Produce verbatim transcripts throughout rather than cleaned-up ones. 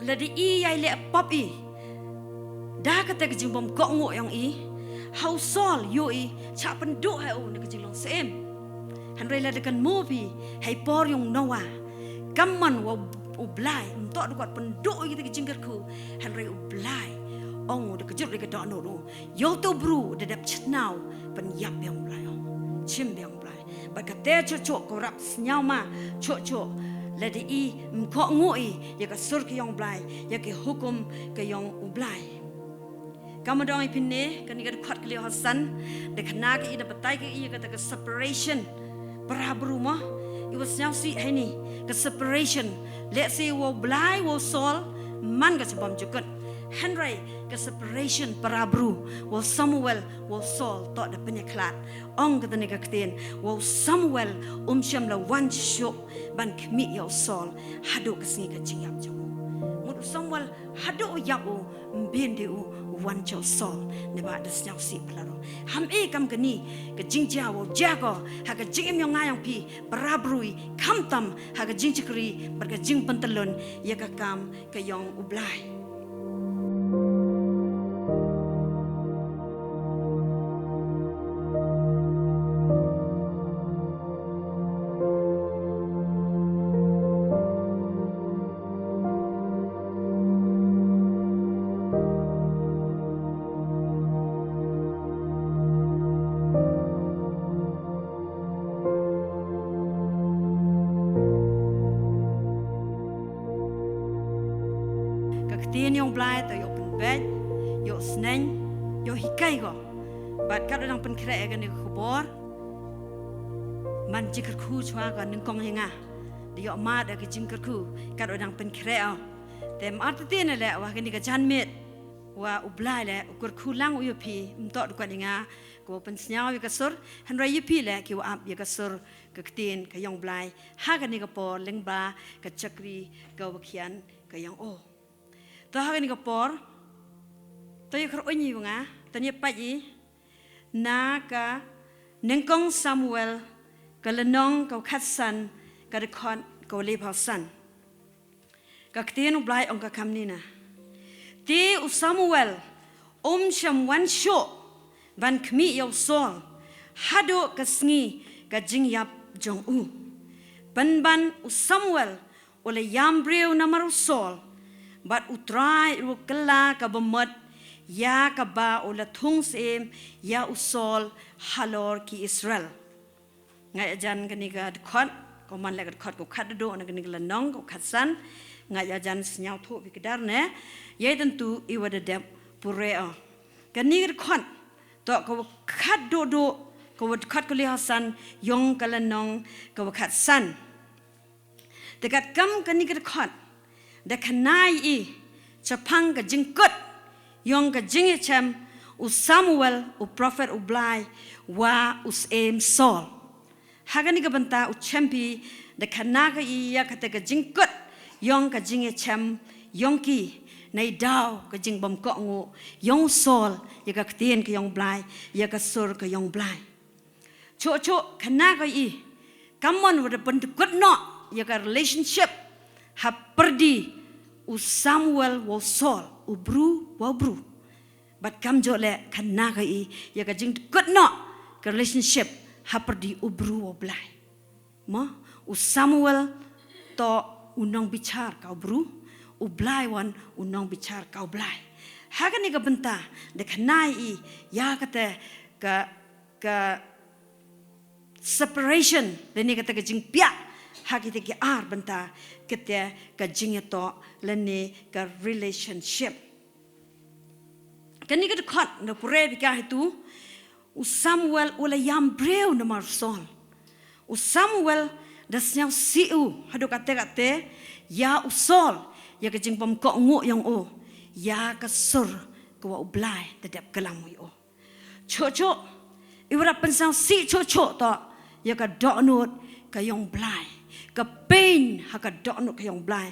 Lada i ïai leh pop i da kata ka jingbym kohnguh ïong i, ha u Saul ïoh i shah pynduh ha u na ka jinglong syiem. Hynrei lada kynmaw phi ha i por ïong Noah, kam mon wa u Blai, ym toh da kwah pynduh ïa kata ka jingkyrkhu, hynrei u Blai ong u da kjut ri ka dohnud u, ïa uto u bru da dep chynnaw, pynïap biang u Blai ong. Chim biang u Blai. Bad kata chuh chuh ko rap sñiaw ma, chuh chuh lada i ym kohnguh i ïa ka sur ka ïong u Blai, ïa ki hukum ka ïong u Blai. Kam dang i pynne, kani ka dkhot ka liang ha san, da khana ka i, da batai ka i ïa kata ka separation para bru mo. I wa sñiaw sih ha ini ka separation. Lehse wa u Blai wa u Saul man ka chabam jukut. Hynrei ka separation para bru, wa u Samuel wa u Saul toh da pynïakhlad. Ong kata ne ka ktien, wa u Samuel um shym la wan shuh ban khmih ïa u Saul haduh ka sngi ka jingïap jong u. Mut u Samuel haduh u ïap u, ym bien de u wan sha u Saul, ne ba da sñiaw sih pala ro. Ham e kam kani ka jingjia wa u jia ko ha ka jingim ïong nga ïong phi para bru i, khamtam ha ka jingchakri bad ka jingpyntyllun ïa ka kam ka ïong u Blai. Ka ktien ïong u Blai to ïoh pynbeit, ïoh sneng, ïoh hikai ko. Bad kat u dang pynkhreh ïa kane ka khubor, man jingkyrkhu chwa ka nyngkong ïa nga. Da ïoh mad ïa ka jingkyrkhu kat u dang pynkhreh o. Te mar te te ne leh wa kane ka janmiet, wa u Blai leh u kyrkhu lang u ïa phi, ym toh da kwah ïa nga, ko pynsñiaw ïa ka sur, hynrei ïa phi leh ki wa ap ïa ka sur ka ktien ka ïong u Blai ha kane ka por lyngba ka chakri ka wa khian ka ïong o. To ha kane ka por, to ïa kyrpad ïa nga, to ïa peit i na ka nyngkong Samuel ka lynnong ka wa khatsan, ka dkhot ka wa laiphew san. Ka ktien u Blai ong ka kam ni na. Te u Samuel um shym wan shuh ban khmih ïa u Saul haduh ka sngi ka jingïap jong u. Pynban u Samuel u la ïam briew namar u Saul, bad u Trai u kylla ka bamut ïa kaba u la thung syiem ïa u Saul halor ki Israel. Nga ïa jan kane ka dkhot, ko man leh ka dkhot ko khatduh na kane ka lynnong ko khatsan. Nga ïa jan sñiawthuh phi kdar ne, ïa i tyntu i wa da dep pure o. Kane ka dkhot to ka wa khatduh, ka wa dkhot ka liang ha san ïong ka lynnong ka wa khatsan. Te kat kam kane ka dkhot da khana i chaphang ka jingkut ïong ka jingïachem u Samuel u prophet u Blai wa u syiem Saul. Ha kane ka bynta u chem phi da khana ka i ïa kata ka jingkut ïong ka jingïachem ïong ki, neidaw ka jingbym kohnguh ïong u Saul ïa ka ktien ka ïong u Blai, ïa ka sur ka ïong u Blai. Chuh chuh khana ka i, kam mon wa da pyndkut noh ïa ka relationship hapyrdi u Samuel wa u Saul, u bru wa u bru. Bad kam juh leh khana ka i ïa ka jingkut noh ka relationship hapyrdi u bru wa u Blai. Mo, u Samuel to u nongbichar ka u bru, u Blai wan u nongbichar ka u Blai. Ha kane ka bynta da khana i ïa kata ka ka separation, lane kata ka jingpiah ha kita ki ar bynta, kata ka jingïatoh lane ka relationship. Kane ka dkhot na pure bika hitu, u Samuel u la ïam briew namar u Saul. U Samuel da sñiawsih u haduh katte katte ïa u Saul, ïa ka jingbym kohnguh ïong u, ïa ka sur ka wa u Blai da dep klam u ïa u. Chuh chuh, i wa da pynsñiawsih chuh chuh to ïa ka dohnud ka ïong Blai, ka pain ha ka dohnud ka ïong Blai,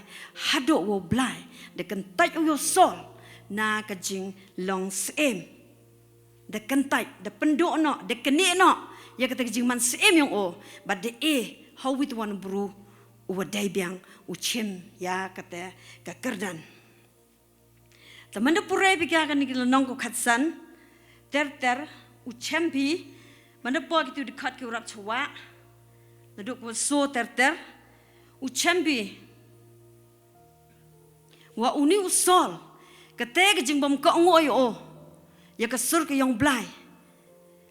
haduh wa u Blai da kyntait u ïa u Saul na ka jinglong syiem. Da kyntait, da pynduh noh, da knieh noh ïa kata ka jingman syiem ïong u, bad da e ha u wi tu wan u bru u wa dei biang u chim ïa kata ka kyrdan. Te mynta pure phi ka kane ka lynnong kaba khatsan, ter ter, u chem phi, mynta poi kitu ki dkhot ki u rap chwa, naduh kaba soo ter ter, u chem phi, wa une u Saul, kata ka jingbym kohnguh ïa u, ïa ka sur ka ïong Blai.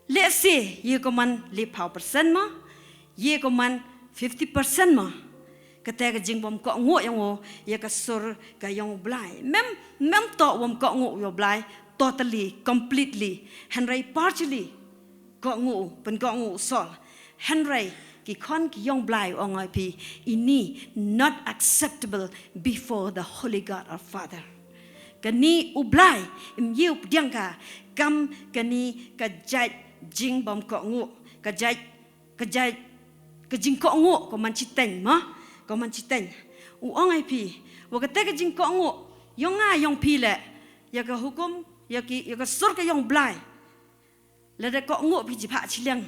Lehse, ïa ka man laiphew percent mo, ïa ka man fifty percent mo. Kata ka jingbym kohnguh ïa u, ïa ka sur ka ïong Blai. Mem, mem toh wym kohnguh ïa u Blai, totally, completely. Hynrei partially, kohnguh, pynkohnguh u Saul. Hynrei, ki khon ki ïong Blai u ong ïa phi, ini not acceptable before the Holy God our Father. Kane u Blai, ym ïoh pdiang ka, kam kane ka jait jingbym kohnguh, ka jait, ka jait, ka jingkohnguh, ka man shiteng, mo, ka man shiteng. U ong ïa phi, wa kata ka jingkohnguh, ïong nga ïong phi leh, ïa ka hukum, ïa ki, ïa ka sur ka ïong Blai. Lada kohnguh phi jubab shiliang.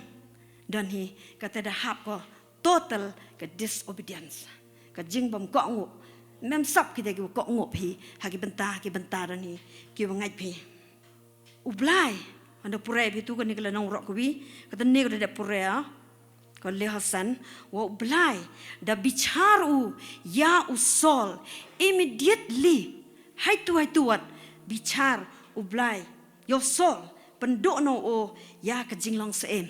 Don hi, kata da hap ka total ka disobedience. Ka jingbym kohnguh. Mem sop kita ki kohnguh phi, ha ki bynta, ki bynta don hi, ki bangait phi. U Blai, haba pure phi tu kane ka lynnong baroh kawei, kata ne ka da pure, ah. Ka lehse, wa u Blai, da bichar u, ïa u Saul, immediately, haitu haitu wat, bichar u Blai, ïa u Saul, pynduh noh u, ïa ka jinglong syiem.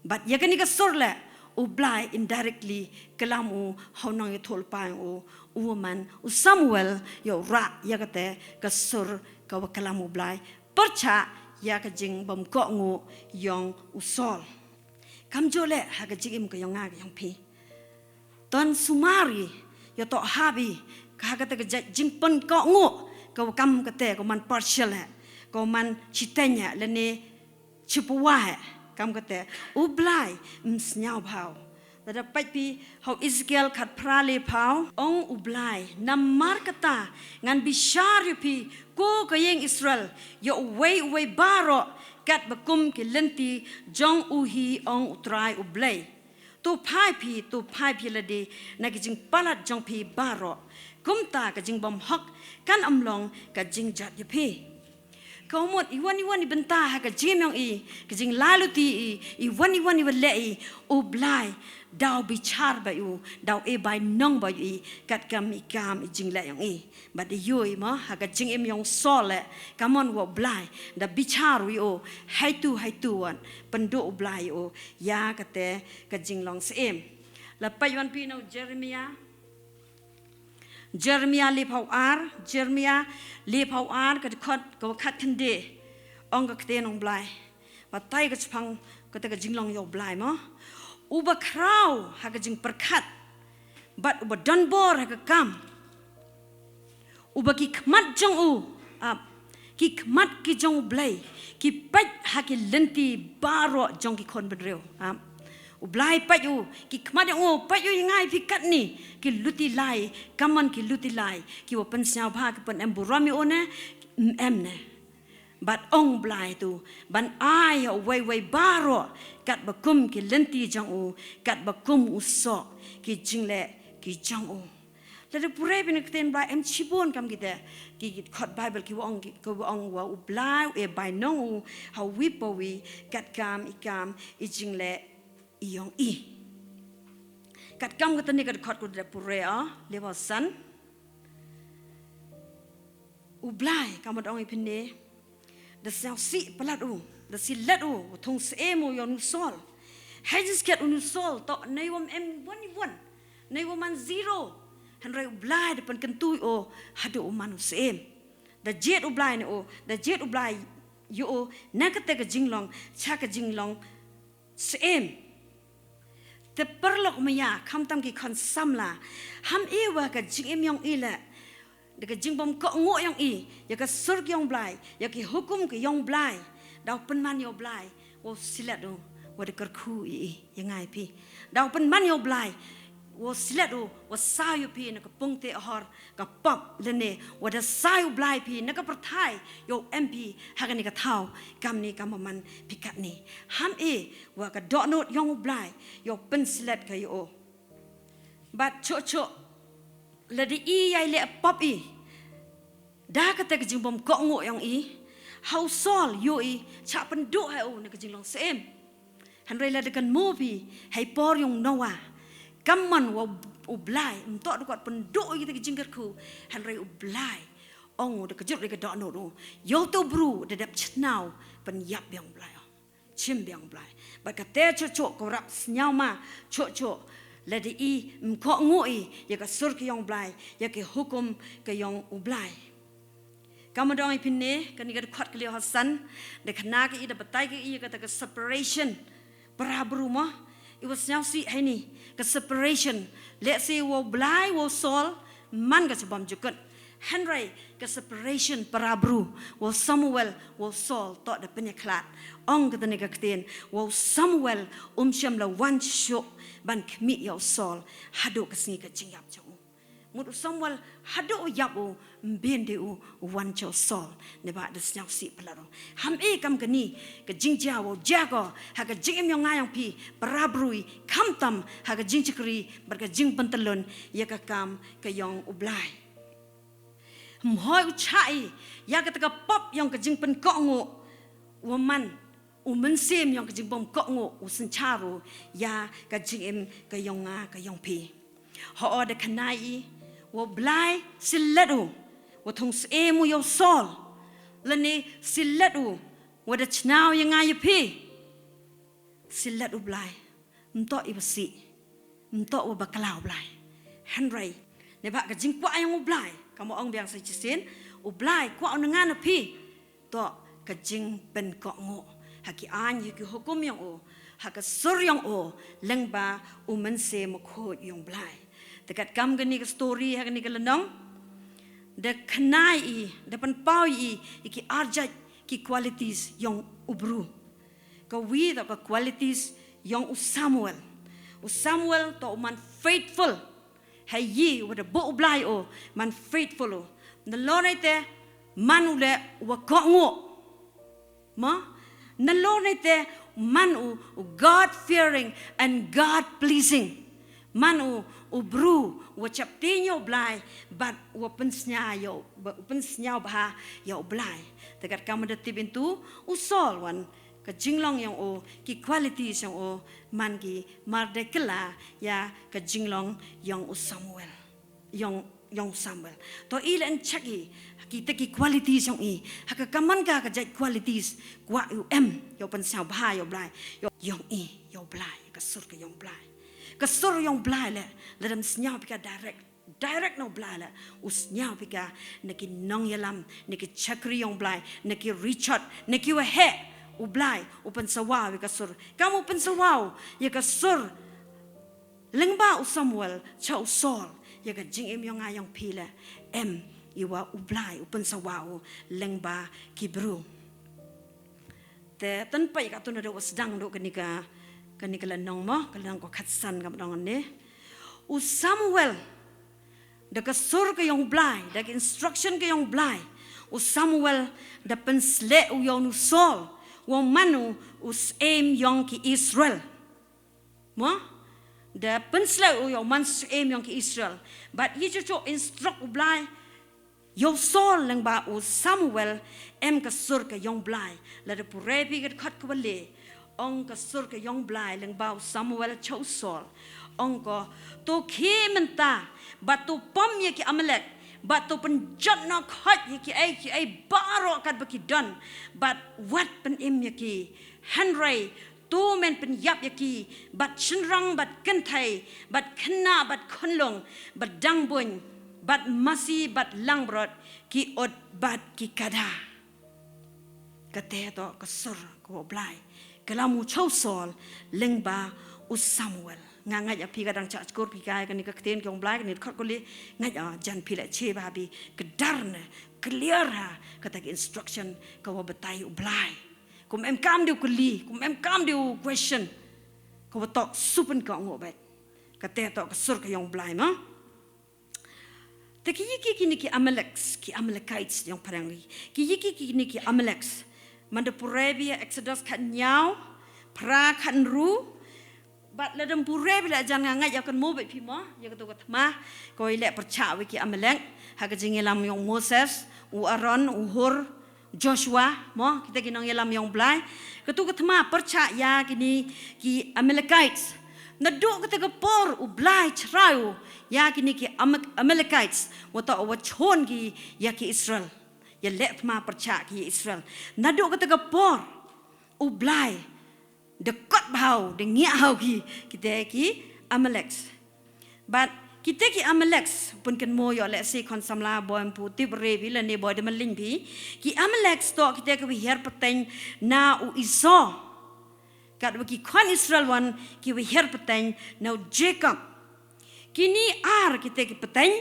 Bad ïa kane ka sur leh, u Blai indirectly, kylam u, ha u nongïathuhlypa u, u man, u Samuel, ïa u rah, ïa kata, ka sur, kaba kylam u Blai, pyrshah, ïa ka jingbym kohnguh, ïong u Saul. Kam ju leh, ha ka jingim ka ïong nga ka ïong phi. Ton sumar i, ïa toh hap i, ka ha kata ka jait jingpynkohnguh, ka wa kam kata, ka man partial eh, ka man shiteng eh, lane shiphew eh, kam kata, u Blai, ym sngewbha u. Lada peit phi, ha u Ezekiel khatphra laiphew, ong u Blai, namar kata, ngan bishar ïa phi, ko ka ïing Israel, ïa uwei uwei baroh, katba kum ki lynti, jong u hi ong u Trai u Blei. To phai phi, to phai phi lade, na ki jingpalat jong phi baroh. Kumta ka jingbymhok, kan ym long ka jingjot ïa phi. Ka mut, iwei iwei i bynta ha ka jingim ïong i, ka jinglai luti i, iwei iwei i wa leh i, u Blai, daw bichar bha ïa u, daw e bainong bha ïa u, katkam i kam i jingleh ïong i. Bad ïohi mo, ha ka jingim ïong u Saul eh, ka mon wa u Blai, da bichar u ïa u, haitu haitu wat, pynduh u Blai ïa u, ïa kata ka jinglong syiem. La peit wan phi na u Jeremiah. Jeremiah laiphew ar, Jeremiah laiphew ar, ka dkhot, ka wa khatkhynde, ong ka ktien u Blai. Batai ka chpang kata ka jinglong ïa u Blai mo. Uba khraw ha ka jingpyrkhat. Bad uba donbor ha ka kam. Uba ki khmat jong u, ap, ki khmat ki jong u Blei, ki peit ha ki lynti baroh jong ki khun bynriew, ap. U Blai peit u, ki khmat jong u, peit u ïa nga ïa phi katne, ki luti lai, ka mon ki luti lai, ki wa pynsngewbha ki pynemburom ïa u ne, em ne. Bad ong Blai tu, ban ai ïa uwei uwei baroh, katba kum ki lynti jong u, katba kum u soh, ki jingleh, ki jong u. Lada pure phi na ka ktien Blai em shibun kam kita, ki, ki khot Bible ki wa ong, ki, ki wa ong wa u Blai, u e bainong u, ha uwi pa uwi, katkam i kam, i jingleh, i ïong i. Katkam kata ne ka dkhot ko da pure, ah, laiphew san. U Blai, ka mut ong i phin ne. Da sngewsih palat u, da silet u, u thung syiem u ïa u Saul. Hei jingsngewsih u Saul, to, nei wam em wan i wan. Nei wa man zero. Hynrei u Blai da pynkyntu ïa u, haduh u man u syiem. Da jied u Blai ne u, da jied u Blai ïa u, na kata ka jinglong, cha ka jinglong, syiem. Te paralok maya, khamtam ki khon samla. Ham i wa ka jingim ïong i leh. Da ka jingbym kohnguh ïong i, ïa ka sur ki ïong Blai, ïa ki hukum ki ïong Blai. Daw pynman ïa u Blai, wa silet u, wa da kyrkhu i i, ïa nga i phi. Daw pynman ïa u Blai, wa silet u, wa saw ïa phi na ka pung te ahor, ka pop lane, wa da saw ïa u Blai phi, na ka pyrthai, ïa u em phi, ha kane ka thaw, kamne ka maman phi katne. Ham i, wa ka dohnud ïong u Blai, ïa u pynsilet ka ïa u. Bad choh choh, lada i ïai leh pop i. Da kata ka jingbym kohnguh yong i, ha u Saul ïoh i, shah pynduh ha u na ka jinglong syiem. Hynrei lada kynmaw phi, ha i por yong u Noah, kam mon wa u Blai, ym toh da kwah pynduh ïa kata ka jingkyrkhu, hynrei u Blai ong u da kjut ri ka dohnud u, ïoh to bru da dep chynnaw pynïap biang u Blai ong. Chim biang u Blai. Bad kata chuh chuh ko rap sñiaw ma chuh chuh. Lada i ym kohnguh i ïa ka sur ka yong u Blai, ïa ki hukum ka yong u Blai. Ka ma dong i pynne, kani ka dkhot ka lieh ha san, da khana ka i da batai ka i ïa kata ka separation. Para bru ma, i wa sñiawsih ha ini, ka separation. Lehse wa u Blai, wa u Saul, man ka chabam jukut. Hynrei ka separation para bru, wa u Samuel, wa u Saul, toh da pynïakhlad. Ong kata ne ka ktien, wa u Samuel, um shym la wan shuh, ban khmih ïa u Saul, haduh ka sngi ka jingïap jong u. Mut u Samuel, haduh u ïap u, ym bien de u, u wan cha u Saul, ne ba da sñiawsih palat u. Ham e kam kani, ka jingjia wa u jia ko, ha ka jingim yong nga yong phi, para bru i, khamtam, ha ka jingchakri, bad ka jingpyntyllun, ïa ka kam, ka yong u Blai. Ym hoi u chah i, ïa kata ka pop yong ka jingpynkohnguh, wa man, u mynsiem yong ka jingbym kohnguh, u synchar u, ïa ka jingim ka yong nga ka yong phi. Ho da khana i, wa u Blai syllet u, wa thung syiem u ïa u Saul, lane syllet u, wa da chynnaw ïa nga ïa phi. Syllet u Blai, ym toh i wa sih, ym toh wa bakla u Blai. Hynrei, ne ba ka jingkwah yong u Blai, ka ma ong biang sa chisien, u Blai kwah u na nga na phi, toh ka jingpynkohnguh, ha ki aiñ, ha ki hukum yong u, ha ka sur yong u, lyngba u Mynsiem Bakhuid yong u Blai. Te katkam kani ka story, ha kani ka lynnong, da khana i, da pynpaw i, i ki arjait, ki qualities yong u bru. Ka wi toh ka qualities yong u Samuel. U Samuel toh u man faithful. Hei i wa da buh u Blai u, man faithful u. Nalor nei te, man u le wa kohnguh. Ma, nalor nei te, man u, u God fearing and God pleasing. Man u, u bru, wa chaptieng ïa u Blai, bad wa pynsñiaw ïa u, wa pynsñiaw bha ïa u Blai. Te katkam da tip into, u Saul wan, ka jinglong yong u, ki qualities yong u, man ki mar da kylla, ïa ka jinglong yong u Samuel. Yong, yong u Samuel. To i leh yn check i, kita ki qualities yong i, ha ka kamon ka ka jait qualities, kwah u em, ïa u pynsñiaw bha ïa u Blai, ïa, yong i, ïa u Blai, ka sur ka yong u Blai. Ka sur yong u Blai le, lada ym sñiaw phi ka direct. Direct na u Blai le, u sñiaw phi ka na ki nongïalam, na ki chakri yong u Blai, na ki richot, na ki waheh, u Blai, u pynsawa ïa ka sur. Kam u pynsawa ïa ka sur, lyngba u Samuel, cha u Saul, ïa ka jingim yong nga yong phi le, em, i wa u Blai, u pynsawa u, lyngba ki bru. Te, tan pa i ka tu na da wa sdang do kani ka, kani ka lynnong mo, ka lynnong ko khatsan ka ma dong ne. U Samuel, da ka sur ka yong u Blai, da ka instruction ka yong u Blai. U Samuel, da pynsleh u ïa u Saul, wa man u, u syiem yong ki Israel. Mo? Da pynsleh u ïa u man syiem yong ki Israel. Bad i chuh chuh instruct u Blai, ïa u Saul lyngba u Samuel em ka sur ka yong u Blai. Lada pure phi ka dkhot ka wa le. Ong ka sur ka yong u Blai lyngba u Samuel cha u Saul. Ong ko, to khie mynta, bad to pom ïa ki Amalek, bad to pynjot noh khoit ïa ki ei, ki ei baroh kat ba ki don, bad wat pynim ïa ki. Hynrei, to men pynïap ïa ki, bad shynrang, bad kynthei, bad khynnah, bad khunlung, bad dangbuiñ, bad masi, bad langbrot, ki ut, bad ki kada. Kata toh ka sur ka wa u Blai. Ka la mu cha u Saul, lyngba u Samuel. Nga ngeit ïa phi ka dang chah chkur phi ka, kani ka ktien ka yong u Blai, kani ka dkhot ko le, ngeit ïa jan phi le che ba bi, ka dar ne, clear ha, kata ka instruction, ka wa batai u Blai. Kum em kam dei u kylli, kum em kam dei u question. Ka wa toh shu pynkohnguh beit. Kata toh ka sur ka yong u Blai mo. Te ki yi ki kini ki Amaleks, ki Amalekites yong phareng ri. Ki yi ki kini ki Amaleks. Man da pure phi ïa Exodus khatñiaw, phra khatñru, bad lada ym pure phi la jan nga ngeit ïa kan mo beit phi mo, ïa kato ka thma, ko i leh pyrchah wi ki Amalek, ha ka jingïalam yong Moses, u Aaron, u Hur, Joshua, mo, kita ki nongïalam ïong Blai. Katu ka thma pyrshah ïa kini ki Amalekites. Naduh kata ka por u Blai chrai u ïa kini ki Am-, Amalekites. Wa toh wa chon ki ïa ki Israel. Ïaleh thma pyrshah ki ïa Israel. Naduh kata ka por u Blai da kot bha u, da ngiah ha u ki, kita ki Amalek. Bad kita ki Amalek, pynkynmaw ïoh lehse khon samla bym pu tip re phi lane bym da mlien phi. Ki Amalek toh kita kiwa hiar pateng na u Esau. Katwa ki khon Israel wan kiwa hiar pateng na u Jacob. Kini ar kita ki pateng,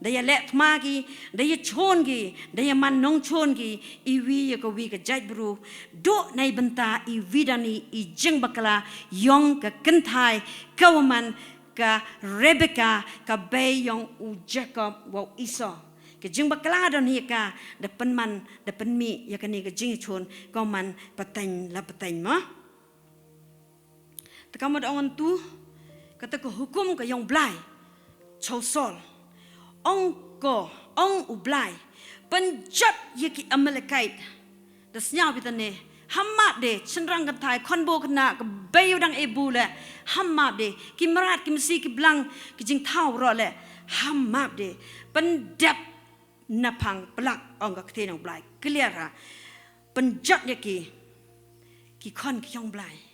da ïaleh thma ki, da ïachon ki, da ïaman nongchon ki, iwi ïa kawi ka jaitbru. Duh na i bynta iwi don hi i jingbakla ïong ka kynthai, kawa man ka Rebecca, ka bei ïong u Jacob wa u Esau. Ka jingbakla don hi ïa ka, da pynman, da pynmih ïa kane ka jingïachon, kawa man pateng la pateng mo. Te ka mut ong tu, kata ka hukum ka ïong Blai cha u Saul. Ong ko, ong u Blai, pynjot ïa ki Amalekite. Da sñiaw bit ne, ham map de, chynrang kynthai, khon boo khynnah, ka bei u dang e boo leh, ham map de, ki mrad, ki masi, ki blang, ki jingthaw roh leh, ham map de, pyndep naphang plak, ong ka ktien ïong Blai, clear ha, pynjot ïa ki, ki khon ki ïong Blai.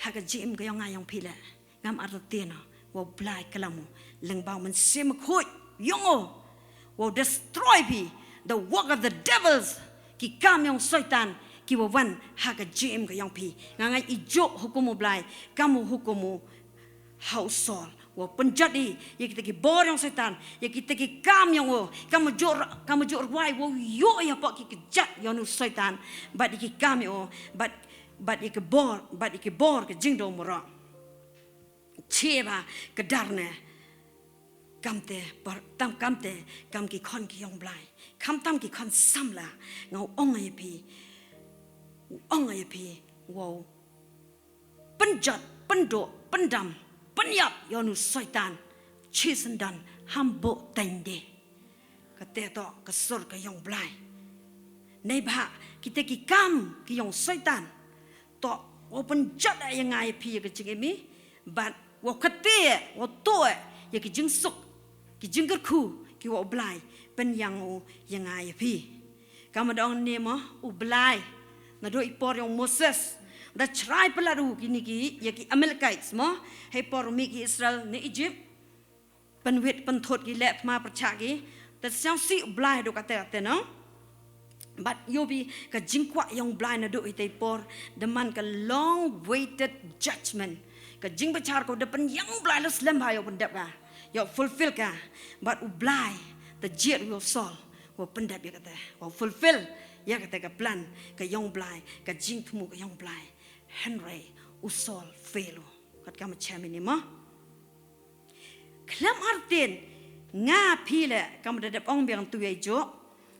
Ha ka jingim ka ïong nga ïong phi leh. Ngam artatien o. Wow Blai kylla mo. Lyngba u Mynsiem Bakhuid. Ïong o. Wow destroy phi. The work of the devils. Ki kam ïong Soitan. Kiwa wan ha ka jingim ka ïong phi. Nga ngeit i jooh hukum u Blai. Kam u hukum u. Ha u Saul. Wow pynjot i. Ïa kita ki bor ïong Soitan. Ïa kita ki kam ïong o. Kam u jooh, kam u jooh rwai. Wow ïoh ïa pok ki kjat ïong u Soitan. Bad ïa ki kam ïong o. Bad bad ïa ki bor, bad ïa ki bor ka jingdum roh. Cheba ka dar ne. Kamte, par, tam kamte, kam ki khon ki ïong Blai. Kam tam ki khon samla, nga u ong ïa phi. U ong ïa phi, wow. Pynjot, pynduh, pyndam, pynïap, ïong u Soitan. Chi syndon, ham bok teng de. Kata toh ka sur ka ïong Blai. Neibhah kita ki kam ki ïong Soitan. Toh wow pynjot ïa nga ïa phi ïa ka jingim i. Bad wow kate, wow tuh ïa ki jingsuk, ki jingkyrkhu, ki wow Blai. Pynïang u ïa nga ïa phi. Kam da ong ne mo, u Blai. Naduh i por ïong Moses. Da chrai palat u kini ki, ïa ki Amalekites mo. Hei por u mih ki Israel ne Egypt. Pynwit pynthut ki leh thma pyrchah ki. Te sñiawsih u Blai haduh katte katte no. Bad ïoh bi ka jingkwah ïong u Blai naduh ite i por. Da man ka long waited judgment. Ka jingbishar ko da pynïang u Blai la slem bha ïoh pyndep ka. Ïoh fulfill ka. Bad u Blai. Te jied u ïoh Saul. Wow pyndep ïa kata. Wow fulfill. Ïa kata ka plan. Ka ïong u Blai. Ka jingthmu ka ïong u Blai. Hynrei u Saul fail u. Kat kam chem ini mo. Khlem artien, nga phi leh, kam da dep ong biang tu ïa i jooh,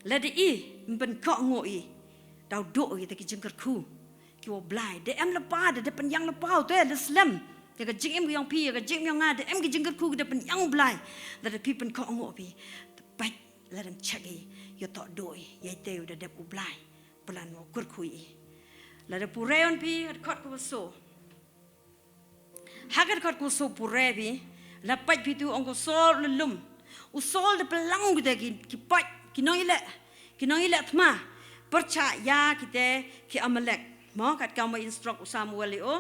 lada i, ym pynkohnguh i, daw duh ïa kita ki jingkyrkhu, ki wow Blai, da em lypa, da dep pynïang lypa, u te, da slem, ïa ka jingim ïong phi, ïa ka jingim ïong nga, da em ki jingkyrkhu, da pynïang u Blai, lada phi pynkohnguh phi, da peit, lada ym check i, ïa toh duh i, ïa i te u da dep u Blai, plan wow kyrkhu i. Lada pure ïong phi, kat kot ko so. Ha ka dkhot ko so pure phi, la pait phi tu ong ko Saul u la lum. U Saul da pynlang kita ki, ki pait, ki nongïaleh, ki nongïaleh thma. Pyrchah ïa kita ki Amalek. Mo, kat kam wa instruct u Samuel ïa u.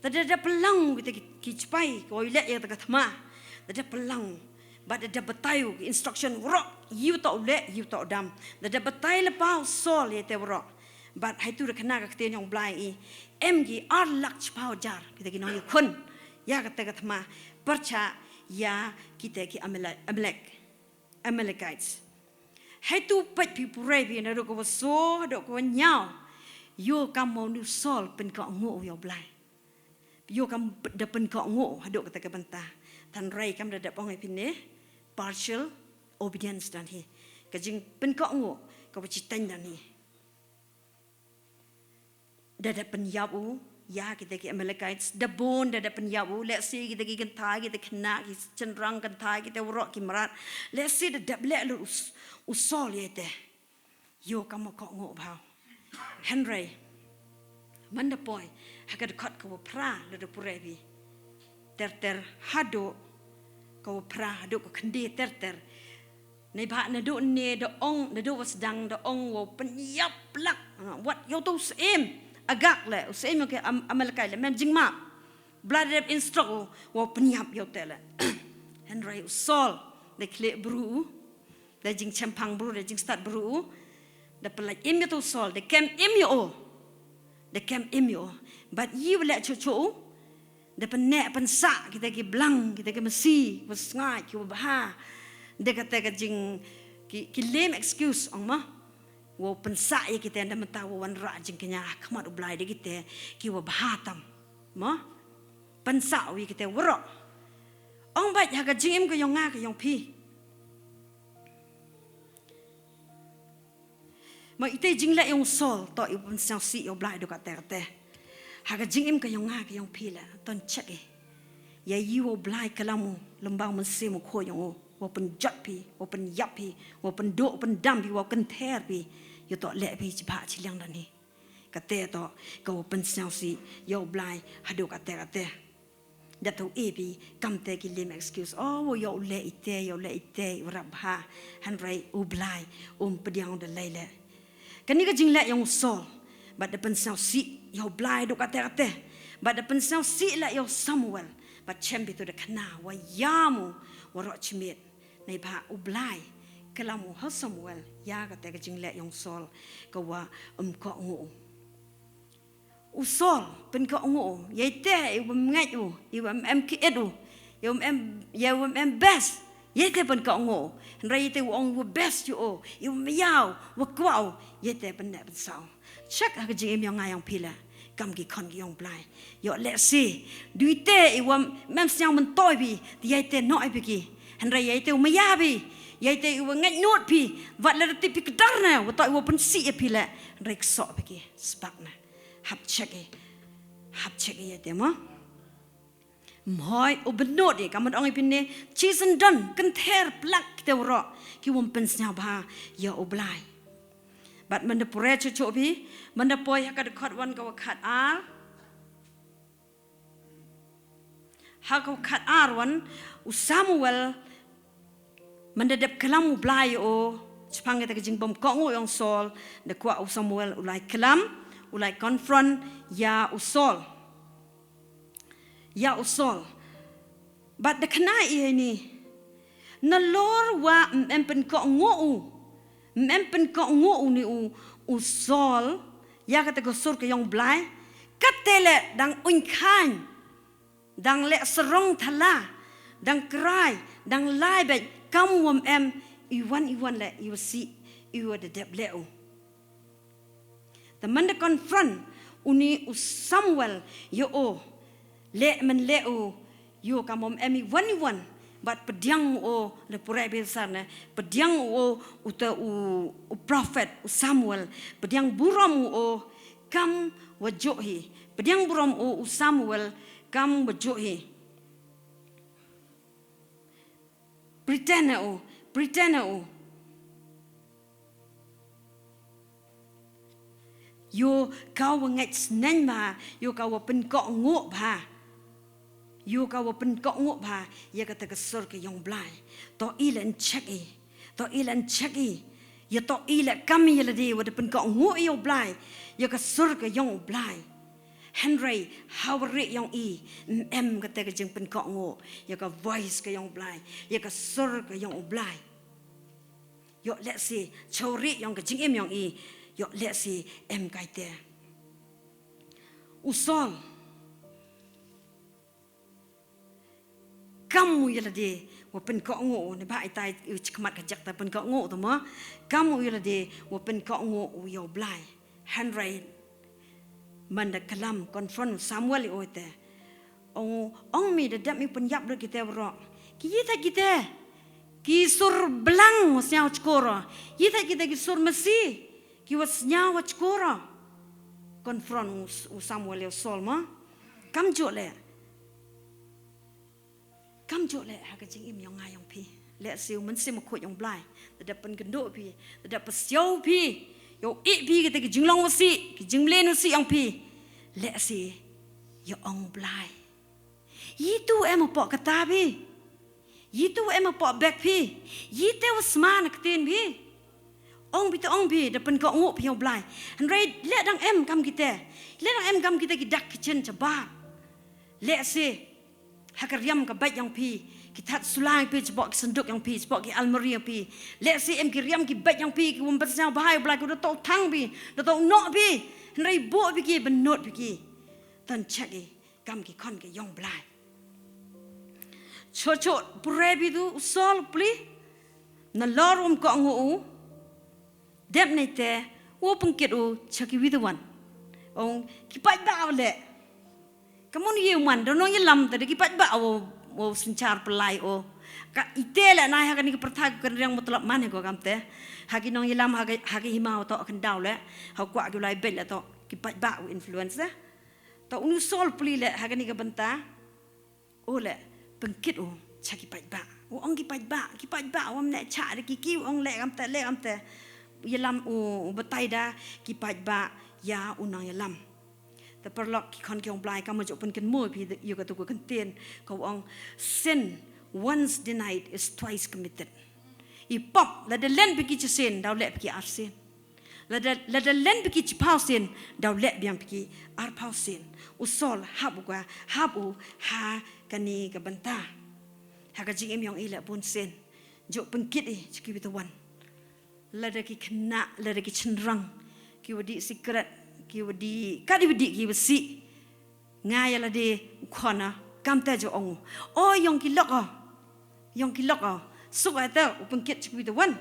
Te da, da pynlang kita ki, ki chipai, ko ïaleh ïa kita ka thma. Te da pynlang. Bad da, da batai u, ki instruction waroh, ïa u toh u leh, ïa u toh u dam. Te da batai lypa u Saul ïa te waroh. Bad haitu da khana ka ktien ïong Blai i. Em ki ar lak chiphaw hajar. Kita ki nongïakhun. Ïa kata ka thma. Pyrchah ïa kita ki Amale-, Amalek. Amalekites. Haitu peit phi pure phi naduh ka wa so, haduh ka wa ñiaw. Ïoh kam mo nu Saul pynkohnguh ïa u Blai. Ïoh kam da pynkohnguh haduh kata ka bynta. Tang rei kam da dep ong ïa phi ne. Partial obedience don hi. Ka jingpynkohnguh, ka wa chiteng don hi. Da dep pynïap u, ïa kita ki Amalekites, da bun da, da pynïap u, lehse kita ki kynthei, kita ki khynnah, ki shynrang kynthei, kita warok ki mrad, lehse da dep leh lut u S-, u Saul ïa ite. Ïoh kam u kohnguh bha. Hynrei, man da poi ha ka dkhot ka wa phra, lada pule phi ter ter haduh ka wa phra, haduh ka khyndai ter ter. Neibhah naduh ne da ong, naduh wa sdang da ong wow pynïap plak. Wat ïa utu u syiem Agag leh, u syiem ki Am-, Amalekai leh, mem jingmap. Blei da dep instruct u wow pynïap ïa ute leh. Hynrei u Saul, da khlieh bru u, da jingshemphang bru, da jingstad bru u, da pynlait im ïa utu u Saul, da kem im ïa u. Da kem im ïa u. Bad ïa u leh chuh chuh u, da pynneh pynsah kita ki blang, kita ki masi wa sngaid, ki wa bha. Da kata ka jing, ki, ki lame excuse, ong ma. Wow pynsah ïa kita, da mynta wow wanrah jingkñia ha khmat u Blei da kita ki wa bha tam. Ma? Pynsah u ïa kita warok. Ong beit ha ka jingim ka yong nga ka yong phi. Ma ite jingleh yong u Saul, to i pynsngewsih ïa u Blei haduh katta katta. Ha ka jingim ka yong nga ka yong phi leh, to check i. Ïa i wow Blei klam u, lymbang mynsiem u khun yong u, wow pynjot phi, wow pynïap phi, wow pynduh pyndam phi, wow kynther phi. Ïa to leh phi chibhah chiliang da ni. Kata to, ka wow pynsngewsih ïa u Blei haduh katta katta. Da to e phi, kam te ki lame excuse. Oh, ïa u leh ite, ïa u leh ite, i wa rap bha. Hynrei u Blei um pdiang da lei leh. Kani ka jingleh yong u Saul, bad da pynsngewsih ïa u Blei haduh katta katta. Bad da pynsngewsih leh ïa u Samuel, bad chem phi to da khana wa ïam u warok chimit. Neibhah u Blei klam u ha u Samuel, ïa kata ka jingleh yong u Saul, ka wa um kohnguh u. U Saul, pynkohnguh u, ïa ite, i wa em ngeit u, i wa em, em ki et u, i wa em, i wa em best, ïa ite pynkohnguh u, hynrei ite wa ong wa best ïa u, i wa em ïaw, wa kwah u, ïa ite pynneh pynsah u. Check ha ka jingim yong nga yong phi leh, kam ki khon ki yong u Blei. Ïoh lehse, du ite i wa em, em sngewmyntoi phi, te ïa ite noh i phi ki. Hynrei ïa ite wa em ïa phi, ïa ite i wa ngeit nud phi, wat lada tip phi kdar ne, wa to i wa pynsih ïa phi leh, hynrei ksoh phi ki, sbak ne. Hap check i. Hap check i ïa te mo. Mhoi u bynnud i, ka mut ong i pynne, chiesen don, kynther plak kita warok, ki wa em pynsngewbha ïa u Blei. Bad mynda pule chuh chuh phi, mynda poi ha ka dkhot wan ka wa khat ar. Ha ka wa khat ar wan, u Samuel, mynda dep klam u Blei ïa u, shaphang kata ka jingbym kohnguh yong u Saul, da kwah u Samuel u lai klam, u lai confront, ïa u Saul. Ïa u Saul. Bad da khana i hei ni. Nalor wa em, em pynkohnguh u. Em, em pynkohnguh u ni u, u Saul. Ïa kata ka sur ka yong u Blei. Kata leh dang uiñkhain. Dang leh sarong thala, dang krai, dang lai beit, kam wa em, i wan i wan leh, i wa sih, i wa da dep leh u. Te mynda confront, u ni u Samuel, ïa u, leh men leh u, ïa u kam wa em i wan i wan, bad pdiang u, lada pule bha sar ne, pdiang u, u te u, u prophet, u Samuel, pdiang burom u, kam wa juh hi. Pdiang burom u, u Samuel, kam wa juh hi. Pretend u, pretend u. Ïa u ka wa ngeit sneng bha, ïa u ka wa pynkohnguh bha. Ïa u ka wa pynkohnguh bha, ïa kata ka sur ka yong u Blei. To i leh check i. To i leh check i. Ïa to i leh kam ïa lade wa da pynkohnguh ïa u Blei. Ïa ka sur ka yong u Blei. Hynrei, ha wa rieh yong i, em, em kata ka jingpynkohnguh. Ïa ka voice ka yong u Blei. Ïa ka sur ka yong u Blei. Ïoh lehse, cha wa rieh yong ka jingim yong i. Ïoh lehse, em kaite. U Saul. Kam u ïa lade, wa pynkohnguh, ne ba itai, u chikmat ka jak ta pynkohnguh ta ma. Kam u ïa lade, wa pynkohnguh, u ïa u Blei. Hynrei, mynda klam, confront Samuel i oi te. Ong, ong mi da dep mi pynïap lut kita warok. Ki ïa ta kita, ki sur blang wa sñiaw chkor. Ïa ta kita ki sur masi, ki wa sñiaw chkor. confront u, u Samuel ïa u Saul mo. Kam ju leh. Kam ju leh ha ka jingim yong nga yong phi. Leh shi u Mynsiem Bakhuid yong Blai da dep pynkynduh phi, da dep pasiaw phi. Ïoh ih phi kita ki jinglong wasi, ki jingmlien wasi yong phi. Leh shi ïa ong Blai. Itu em u pok kata phi. Itu em u pok bek phi. Ite u sma na ktien phi. Ong phi te ong phi da pynkohnguh phi ïa u Blai. Hynrei leh dang em kam kite. Leh dang em kam kite ki dak ki chen chabar. Leh shi ha ka riam ka beit yong phi, ki that sula yong phi, chibok ki sanduk yong phi, chibok ki almari yong phi. Leh shi em ki riam ki beit yong phi, ki wym pynsngew bha ïa u Blai, ki da toh thang phi, da toh noh phi. Hynrei buh phi ki, bynnud phi ki. Tan check i kam ki khon ki yong Blai. Cho cho pure phi tu u Saul pli. Nalor wym kohnguh u. Dep nai te u pynkit u cha ki wi te wan. Ong ki paidbah u leh. Ka mon ïa u man da nongïalam te da ki paidbah u, u synchar pynlai u. Ka ite leh nai ha kani ka pyrthai ka riang matlab man ko kam te. Ha ki nongïalam ha ka, ha ka hima u toh khyndaw leh. Ha u kwah ki u lai beit leh toh ki paidbah u influence leh. Toh uni u Saul pli leh ha kani ka bynta. U leh pynkit u cha ki paidbah. U ong ki paidbah, ki paidbah, u ym neh chah da ki ki, u ong leh kam te, leh kam te. Ïalam u, u batai da ki paidbah ïa u nongïalam. Te paralok ki khon ki yong Blai, kam ju pynkynmaw phi ïa katu ka kyntien, ka u ong, sin once denied is twice committed. I pop lada len phi ki chisien, daw leh phi ki arsien. Lada, lada len phi ki chiphaw sien, daw leh biang phi ki arphaw sien. U Saul hap u ka, hap u ha kani ka bynta. Ha ka jingim yong i leh bun sien. Ju pynkit i cha ki wi te wan. Lada ki khynnah, lada ki chynrang, ki wa dih sikret, ki wa dih, ka dih wa dih ki wa sih. Nga ïa lade u khon a, kam te ju ong u. O yong ki lok o. Yong ki lok o. Suk a te u pynkit cha ki wi te wan.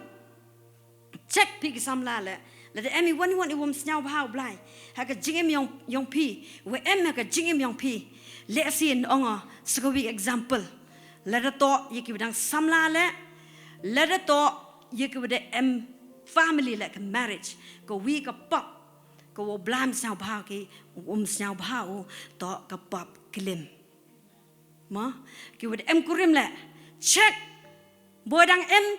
Check phi ki samla leh. Lada em i wan i wan i wym sngew bha u Blai. Ha ka jingim yong, yong phi. Wa em ha ka jingim yong phi. Leh shi ong o. Sa ka wi example. Lada toh ïa ki wa dang samla leh. Lada toh ïa ki wa da em family leh ka marriage. Ka wi ka pop. Ka wa u Blai ym sngew bha ki, um sngew bha u, toh ka pop klim. Mo, ki wa da em kurim leh. Check. Boi dang em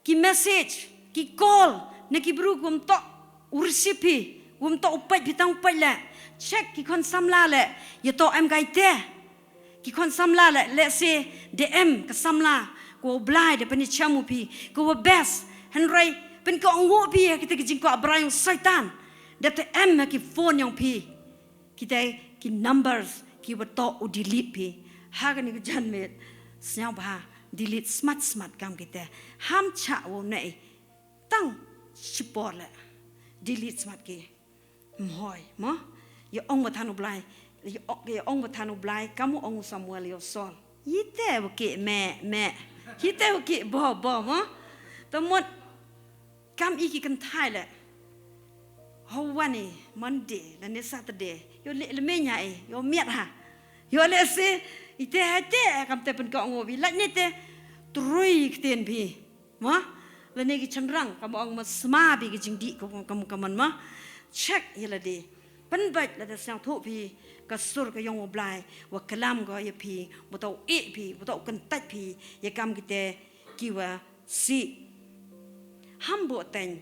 ki message, ki call, na ki bru ki wym toh u receive phi, wym toh u peit phi tang u peit leh. Check ki khon samla leh, ïa toh em kai te. Ki khon samla leh, leh shi da em ka samla, ka wa u Blai da pynïachem u phi, ka wa best, hynrei pynkohnguh phi ïa kita ki jingkwah brai yong Soitan, da te em ha ki phone yong phi, kita ki numbers, ki wa toh u delete phi, ha kani ka janmiet, sngewbha, delete smat smat kam kita, ham chah wa u nai, tang shipor leh, delete smat ki. Mhoi, mo? Ïa ong ba than u Blai. Ïa ong, ïa ong ba than u Blai, kam u ong u Samuel ïa u Saul. Ite wa ki me, me. Ite wa ki bo, bo, mo? Te mut, kam i ki kynthai leh. Ho wan i, Monday, lane Saturday. Ïoh leh leh me nya i, ïoh miat ha. Ïoh leh shi, ite ha te, kam te pynkohnguh phi. Lait ne te, trui ktien phi. Mo? Lane ki chynrang, kam ong ma sma phi ki jingdih ka, ka, ka mon mo? Check ïa lade. Pynbeit lada sngewthuh phi, ka sur ka yong u Blai, wa klam ko ïa phi, wa toh ih phi, wa toh kyntait phi, ïa kam kite ki wa sih. Ham bok teng.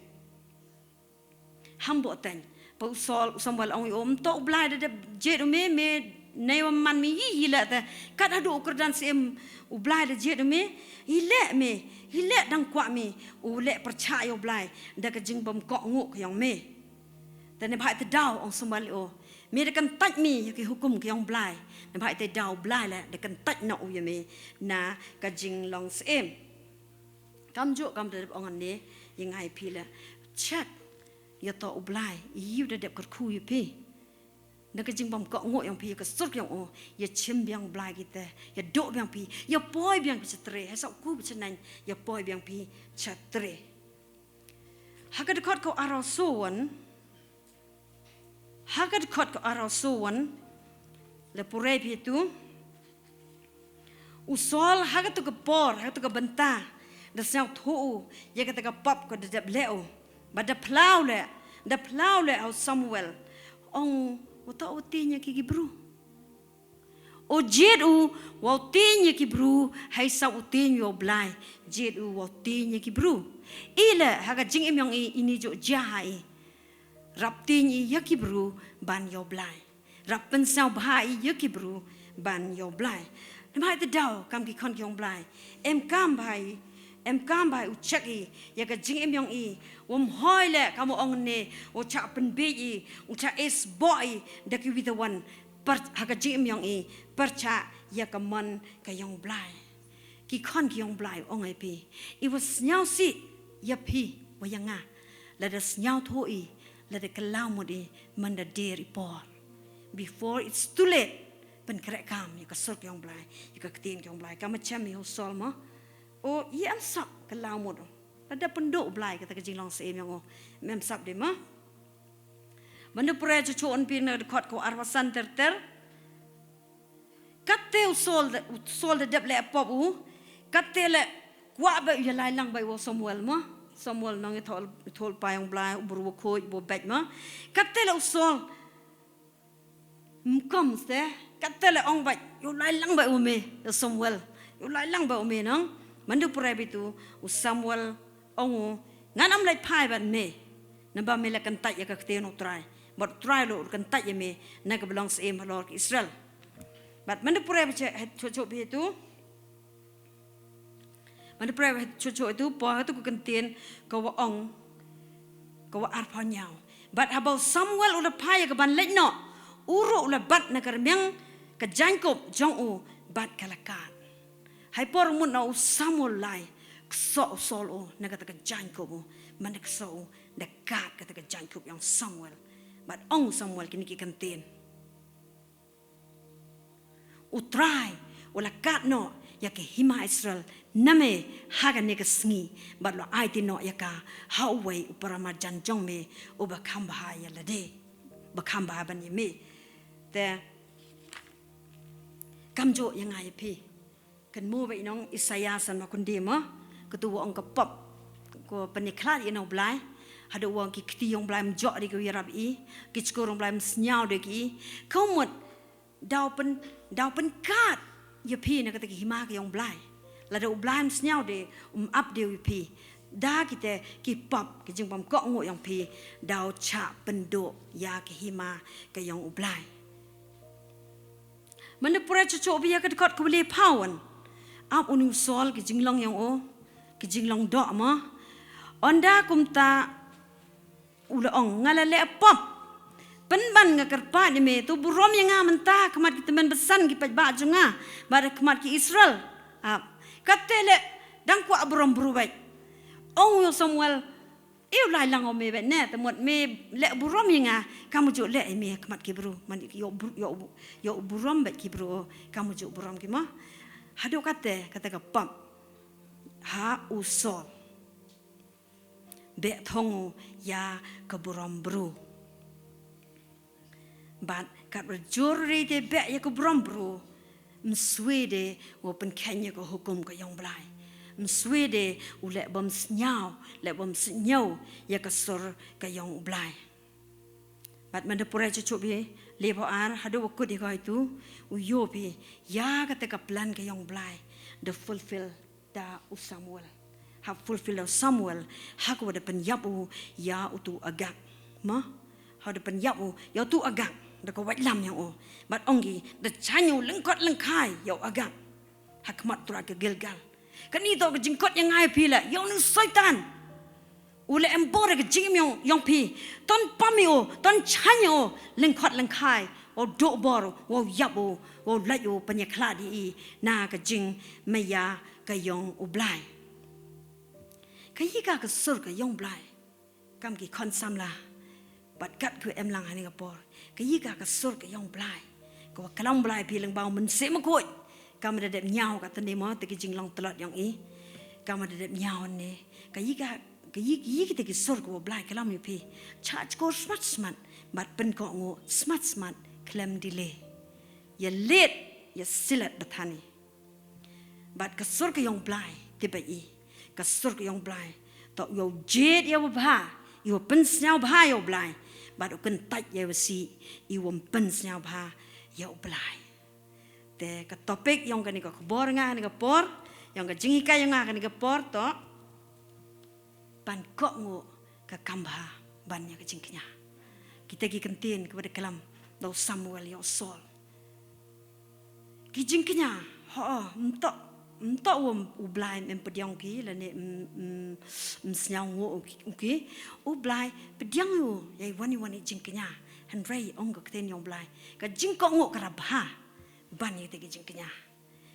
Ham bok teng. Pa u Saul, u Samuel ong ïa u, ym toh u Blai da dep jied u me, me, nai wa man me, i, i leh te. Kat haduh u kyrdan syiem, u Blai da jied u me, i leh me, i leh dang kwah me, u leh pyrchah ïa u Blai, da ka jingbym kohnguh ka yong me. Te neibhah te daw, ong Samuel ïa u, me da kyntait me, ïa ki hukum ka yong Blai, neibhah te daw Blai leh, da kyntait noh u ïa me, na ka jinglong syiem. Kam ju kam da dep ong ne, ïa nga ïa phi leh. Check. Ïa toh u Blai, ïa u da dep kyrkhu ïa phi. Na ka jingbym kohnguh yong phi, ïa ka sur yong u, ïa chim biang Blai kita, ïa duh biang phi, ïa poi biang phi chatre, ha sa ku phi chanang, ïa poi biang phi chatre. Ha ka dkhot ka arphew san, ha ka dkhot ka arphew san, le pure phi tu, u Saul, ha katu ka por, ha katu ka bynta, da sngewthuh u, ïa kata ka pap ka da dep leh u. Ba da phlaw leh, da phlaw leh ha u Samuel. ong, u toh u tieng ïa ki, ki bru. U jied u, wow tieng ïa ki bru, ha i sap u tieng ïa u Blai. Jied u, wow tieng ïa ki bru. I leh, ha ka jingim yong i, ini ju jia ha i. Rap tieng i ïa ki bru, ban ïa u Blai. Rap pynsngewbha i ïa ki bru, ban ïa u Blai. Namar ha i te daw, kam ki khon ki yong u Blai. Em kam bha i, em kam bha i u check i, ïa ka jingim yong i. Wym hoi leh, kam u ong ne, u chah pynbiej i, u chah esboh i, da ki wi te wan, per, ha ka jingim yong i, pyrshah ïa ka mon ka yong u Blai. Ki khon ki yong u Blai ong ai phi. I wa sngewsih ïa phi wa ïa nga. Lada sngewthuh i, lada kyllaw mut i, mynda der i por. Before it's too late, pynkhreh kam ïa ka sur ka yong u Blai, ïa ka ktien ka yong u Blai. Kam u chem i u Saul mo. O, ïa em sap kyllaw mut. Lada pynduh u Blai kata ka jinglong syiem yong u. Em sap de mo. Ban da pyrshah chuchu un phi na dkhot ka arphew san ter ter. Katte u Saul da, u Saul da dep leh pop u. Katte leh kwah ba u ïa lai lang ba u Samuel mo. Samuel nong i thol, thol pa yong u Blai, u bru u khuid, u beit mo. Katte leh u Saul. Mkom ste, katte leh ong ba, ïa lai lang ba u me, ïa Samuel. Ïa lai lang ba u me nong. Ban da pyrshah bitu, u Samuel ong u, ngan ym leit phai bad me. Naba me la kyntait ïa ka ktien u Trai. Bad u Trai u la kyntait ïa me, na ka ba long syiem halor ki Israel. Bad mynda pyrshah ba che, het chuchu bitu. Mynda pyrshah ba het chuchu itu, poi ha tu ka ktien, ka wa ong, ka wa arphew hynñiew. Bad haba u Samuel u la phai ïa ka ban leit noh, u ruh u la bat na ka rmiang, ka jaiñkup, jong u, bad ka la kad. Ha i por mut na u Samuel lai, ksoh u Saul u, na kata ka jaiñkup u, mynda ksoh u, da kad kata ka jaiñkup yong Samuel. Bad ong u Samuel kine ki kyntien. U Trai, u la kad noh, ïa ka hima Israel, na me, ha kane ka sngi, bad u la aiti noh ïa ka, ha uwei u paramarjan jong me, u ba kham bha ïa lade, ba kham bha ban ïa me. Te, kam ju ïa nga ïa phi. Kan mo ba i nong Isaiah san ma khyndiat mo, katu wa ong ka pop, ko pynïakhlad ïa na u Blai, haduh wa ong ki kti yong u Blai ym ju ri ko ïarap i, ki shkor yong u Blai ym sñiaw de ki, ka mut, daw pyn, daw pynkad ïa phi na kata ki hima ka yong u Blai. Lada u Blai ym sñiaw de, um ap de ïa phi. Da kita ki pop, ki jingbymkohnguh yong phi, daw chah pynduh ïa ki hima ka yong u Blai. Mynda pura chuchu bia ka dkhot ka wali pawan. Ap uni u Saul ki jinglong yong u, ki jinglong doh mo. Ynda kumta u la ong, nga la leh pop. Pynban nga kyrpad ïa me, to burom ïa nga mynta, khmat ki tymmen basan ki paidbah jong nga, bad khmat ki Israel. Ap, kata leh, dang kwah burom bru bad. Ong u Samuel, ïa u lai lang u me bad ne, te mut me leh burom ïa nga, kam ju leh ïa me khmat ki bru, man ïa u bru, ïa u, ïa u burom bad ki bru, kam ju burom ki mo. Haduh kata, kata ka pop. Ha u Saul. Beh thong u ïa ka burom bru. Bad kat ba jur ri te beh ïa ka burom bru. Ym swe de u pynkheiñ ïa ka hukum ka yong Blai. Ym swe de u leh bym sñiaw, leh bym sñiaw ïa ka sur ka yong u Blai. Bad mynda pura chuchu bia, le ba ar, haduh wa kut ïa ka itu, u ïoh bia, ïa kata ka plan ka yong Blai, da fulfill da u Samuel. Ha fulfill da u Samuel, ha ka wa da pynïap u, ïa utu Agag. Ma? Ha da pynïap u, ïa utu Agag, da ka waitlam yong u. Bad ong ki, da chaiñ u lyngkot lyngkhai, ïa u Agag. Ha khmat Trai ka Gilgal. Kani to ka jingkot ïa nga ïa phi leh, ïa uni u Soitan. U leh em bor ka jingim yong, yong phi. Ton pam ïa u, ton chaiñ ïa u, lyngkot lyngkhai. Wow duh bor, wow ïap u, wow lait u, pynïakhlad ïa i, na ka jingmaïa ka yong u Blai. Ka ïa ka ka sur ka yong u Blai. Kam ki khon samla. Bad kat ku em lang hani ka por. Ka ïa ka ka sur ka yong u Blai. Ka wa klam u Blai phi lang bau men se ma kut. Kam da dep ñiaw ka tene mo te ki jinglong tlot yong i. Kam da dep ñiaw ne. Ka ïa ka, ka ïa, ka ïa ki te ki sur ka wa u Blai klam ïa phi. Cha chkor smat smat. Bad pynkohnguh smat smat khlem delay. Ïa leit, ïa silat bathani. Bad ka sur ka yong u Blai, te ba i. Ka sur ka yong u Blai. To ïa u jied ïa u bha, ïa u pynsñiaw bha ïa u Blai. Bad u kyntait ïa u wasi, i wym pynsñiawbha ïa u Blai. Te ka topic yong kane ka khubor nga kane ka por, yong ka jinghikai yong nga kane ka por to, ban kohnguh ka kam bha ban ïa ka jingkñia. Kita ki kyntien kiba da klam da u Samuel ïa u Saul. Ki jingkñia, ho, mto, mto u, u Blai em pdiang ki, lane em, em, em sngiaw nguh u ki, u ki. U Blai pdiang u ïa i wan i wan i jingkñia. Hynrei ong ka ktien yong u Blai, ka jingkohnguh ka rabha ban ïa kita ki jingkñia.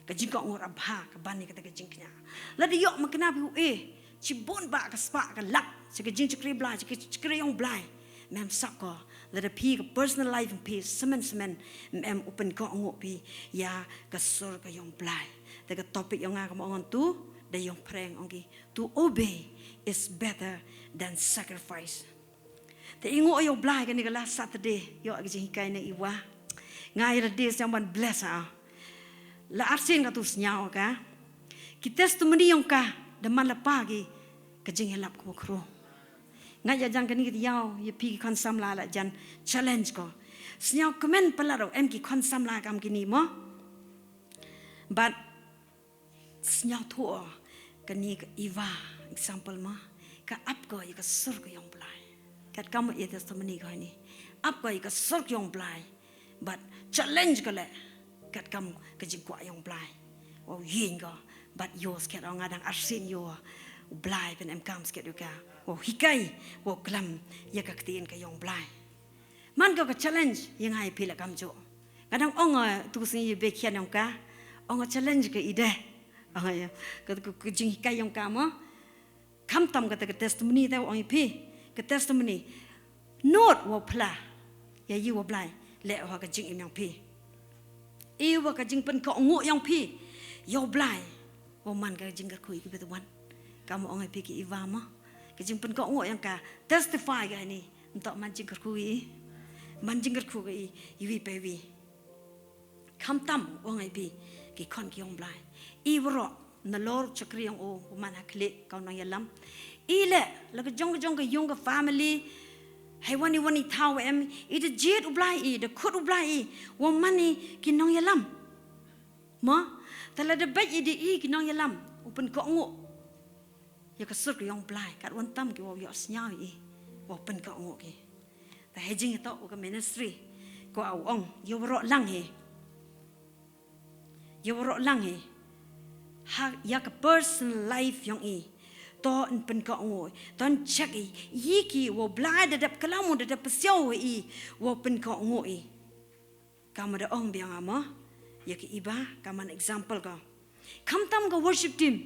Ka jingkohnguh rabha ka ban ïa kita ki jingkñia. Lada ïoh makna phi u e, chibun ba ka spah ka lak, cha ka jingchakri Blai, cha ka jingchakri yong u Blai. Mem sap ko, lada phi ka personal life phi, semen semen, mem u pynkohnguh phi ïa ka sur ka yong u Blai. Te ka topic yong nga ka ma ong tu, da yong phareng ong ki, to obey is better than sacrifice. Te i nguh ïa u Blai kane ka last Saturday, ïoh ka jinghikai na i wa. Nga ïa la dei sñiaw ban bless ha. La arsien ka tu sñiaw ka. Ki testimony yong ka, da man la pa ki, ka jingïalap ka wa khro. Nga ïa jan kane ka ïaw, ïa phi ki khon samla la jan challenge ko. Sñiaw kmen palat em ki khon samla kam kini mo. But sñiaw thuh kane ka Eva, example ma, ka ap ko ïa ka sur ka yong u Blai. Kat kam ïa testimony ko ni. Ap ko ïa ka sur ka yong u Blai. But challenge ko le. Kat kam ka jingkwah yong u Blai. Wow ïeng ko. But yo sket ong nga dang arsien yo. U Blai pyn em kam sket ïa ka. Wow hikai. Wow klam ïa ka ktien ka yong u Blai. Man ka ka challenge, ïa nga ïa phi la kam jo. Nga dang ong, eh, tu sngi ïa be khian yong ka. Ong ka challenge ka i de. Ong ïa, ka, ka, ka jinghikai yong ka mo. Kham tam kata ka testimony te ong ïa phi. Ka testimony. Not wa phla. Ïa i wa Blai. Le wa ka jingim yong phi. I wa ka jingpynkohnguh yong phi. Ïa u Blai. Wa man ka jingkyrkhu i ki bit wan. Kam ong ïa phi ki Eva mo. Ka jingpynkohnguh yong ka. Testify ka ni. Ntok man jingkyrkhu i. Man jingkyrkhu ka i. Iwi pa iwi. Kham tam ong ïa phi. Ki khon ki yong u Blai. I waroh. Nalor chakri yong u. U man ha khlieh ka u nongïalam. I le. La ka jong ka jong ka yung ka family. Hai wan i wan i thaw em. I da jied u Blai i. Da khut u Blai i. Wa man i ki nongïalam. Mo. Te la da beit i da i ki nongïalam. U pynkohnguh. Ïa ka sur ka yong u Blai, kat wan tam ki wow ïoh sñiaw i, wow pynkohnguh ki. Te hei jingïatoh u ka ministry, ko aw ong, ïa waroh lang hi. Ïa waroh lang hi. Ha, ïa ka personal life yong i. To yn pynkohnguh, to yn check i, ïa ki wow Blai da dep klam u, da dep psiaw i, wow pynkohnguh i. Ka ma da ong biang amo, ïa ki Eva, ka man example ka. Kham tam ka worship team,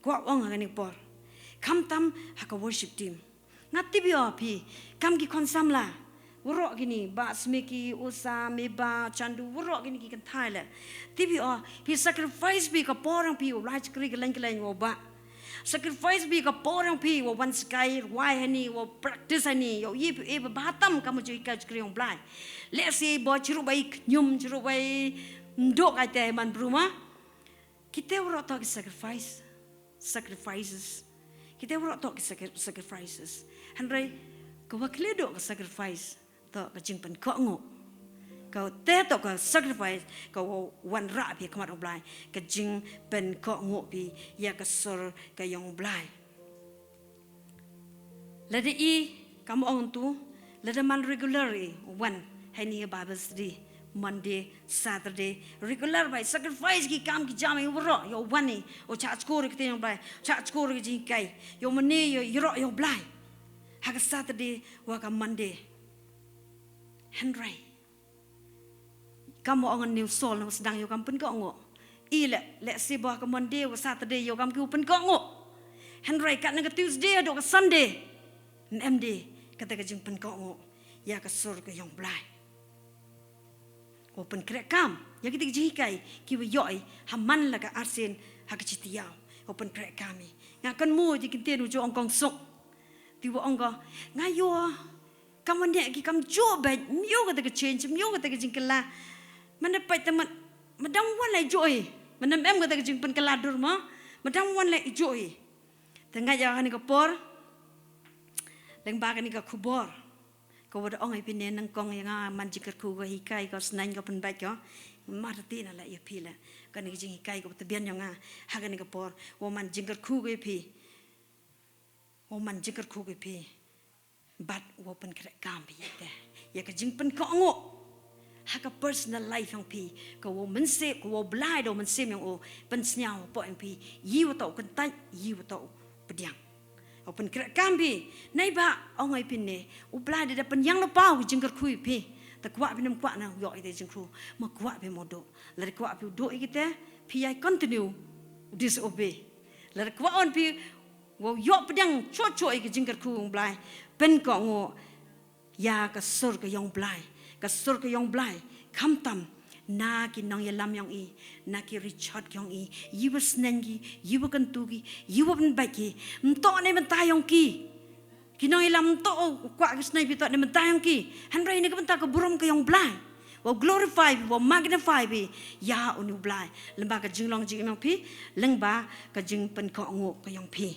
kwah ong ha kane ka por. Kham tam ha ka worship team. Nga tip ïa phi, kam ki khon samla. Waroh kini, ba Smiki, Usa, Meba, Chandu, waroh kini ki kynthai le. Tip ïa phi sacrifice phi ka por yong phi, u lai chakri ka lain ka lain wa ba. Sacrifice phi ka por yong phi, wa wan skai, rwai hani, wa practice hani, yow ye phi, eh, ba tam kam ju ka chakri yong Blai. Let's say, ba chirup bai kñium, chirup bai mdok ai te man bruma. Kita waroh to ki sacrifice, sacrifices. Kita waroh to ki sacri-, sacrifices. Hynrei, ka wa kle do ka sacrifice. To ka jingpynkohnguh. Ka te to ka sacrifice, ka wa-, wanrah phi khmat u Blai, ka jingpynkohnguh phi, ïa ka sur ka yong u Blai. Lada i, kam ong tu, lada man regular i, wan, hani Bible study, Monday, Saturday, regular bai, sacrifice ki kam ki jam i waroh, ïa wan i, u chah chkor ki te yong u Blai, chah chkor ki jingkai, ïa mane, ïa, ïa roh, ïa u Blai. Ha ka Saturday, wa ka Monday. Hynrei. Kam wa ong ne u Saul ne wa sdang ïa u kam pynkohnguh. I le, le si ba ka Monday wa Saturday ïa u kam ki u pynkohnguh. Hynrei kat na ka Tuesday haduh ka Sunday. Em de, kata ka jingpynkohnguh. Ïa ka sur ka yong Blai. Wa pynkreh kam. Ïa kita ki jinghikai, ki wa ïoh i, ha man la ka arsien, ha ka chitiaw. Wa pynkreh kam i. Nga kan mo, di kynten u jo ong kong suk. Ti wa ong ko, nga ïoh, Kam wan ïa ki kam ju bad, myu kata ka change, myu kata ka jingkylla. Manda pait ta ma, madam wan lai ju i. Manda em kata ka jingpynkylla dur ma, madam wan lai ju i. Te nga ïa kani ka por, leng ba kani ka khubor. Ko wa da ong ïa phi ne nyngkong ïa nga man jingkyrkhu ko hikai ko sneng ko pynbeit ko. Mar ti na la ïa phi la. Kane ka jinghikai ko tbian ïa nga. Ha kane ka por. Wa man jingkyrkhu ko ïa phi. Wa man jingkyrkhu ko ïa phi. Bad wa pynkhreh kam phi ïa te. Ïa ka jingpynkohnguh. Ha ka personal life yong phi. Ka wa mynsiem, ka wa Blai da u mynsiem yong u. Pynsngew pok yong phi. Ïa wa toh u kyntait, ïa wa toh u pdiang. U pynkhreh kam phi, nai ba, ong ai phi ne, u Blai da pynïang lypa u jingkyrkhu ïa phi. Te kwah phi ne em kwah na, ïoh ïa te jingkyrkhu, ma kwah phi mo duh. Lada kwah phi u duh ïa kite, phi ïai continue, u disobey. Lada kwah on phi, wow ïoh pdiang, cho cho ïa ka jingkyrkhu u Blai, pynkohnguh, ïa ka sur ka yong Blai, ka sur ka yong Blai, khamtam, na ki nongïalam yong i, na ki Richard yong i, ïa wa sneng ki, ïa wa kyntu ki, ïa wa pynbeit ki, ym toh ne mynta yong ki. Ki nongïalam ym toh u kwah ki sneng phi toh ne mynta yong ki. Hynrei ne ka mynta ka burom ka yong Blai. Wa glorify phi, wa magnify phi, ïa u ni u Blai. Lyngba ka jinglong jingim yong phi, lyngba ka jingpynkohnguh ka yong phi.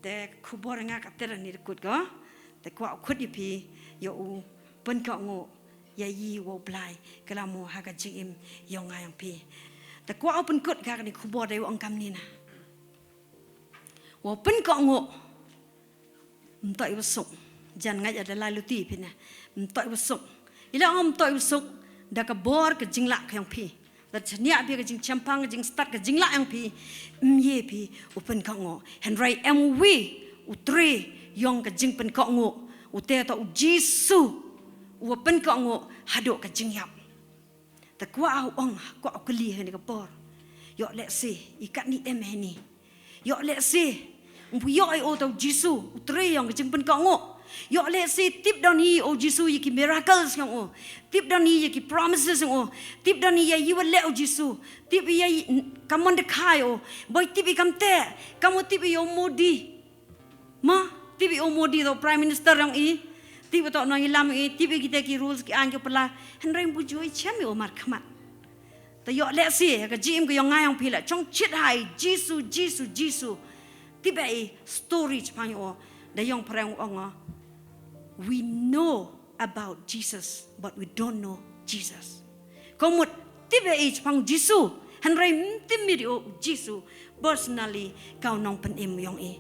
Te khubor nga ka ter ni da kut ko. Te kwah u kut ïa phi, ïa u pynkohnguh, ïa i wa u Blai, ka la mo ha ka jingim yong nga yong phi. Te kwah u pynkut ka kani khubor da i wa ong kam ni na. Wa pynkohnguh, ym toh i wa suk, jan nga ïa da lai luti phi na. Ym toh i wa suk. I la ong ym toh i wa suk, da ka bor ka jinglah ka yong phi. Da chaniah phi ka jingchempang, ka jingstad, ka jinglah yong phi. Ym ye phi, u pynkohnguh. Hynrei em u wi, u tre, yong ka jingpynkohnguh. U te toh u Jisu, u wa pynkohnguh, haduh ka jingïap. Te kwah u ong, kwah u kylli ha ni ka por. Ïoh lehse, i katni em ha ni. Ïoh lehse, u ïoh ïa u toh u Jisu, u tre yong ka jingpynkohnguh. Ïoh lehse, tip don hi u Jisu ïa ki miracles yong u. Tip don hi ïa ki promises yong u. Tip don hi ïa i wa leh u Jisu. Tip ïa i, kam mon da khai u. Boi tip i kam te, kam u tip i u Modi. Ma, tip i u Modi toh Prime Minister yong i. Tip i toh nongïalam yong i, tip i kite ki rules ki aiñ ki pla. Hynrei ym pu ju i chem i u markhmat. Te ïoh lehse, ka jingim ka yong nga yong phi la. Chong chit hai, Jisu, Jisu, Jisu. Tip i story chpang ïa u. Da yong phareng u ong. We know about Jesus, but we don't know Jesus. Ka mut tip i chpang Jisu. Hynrei ym tip i u Jisu. Personally, ka u nongpynim yong i.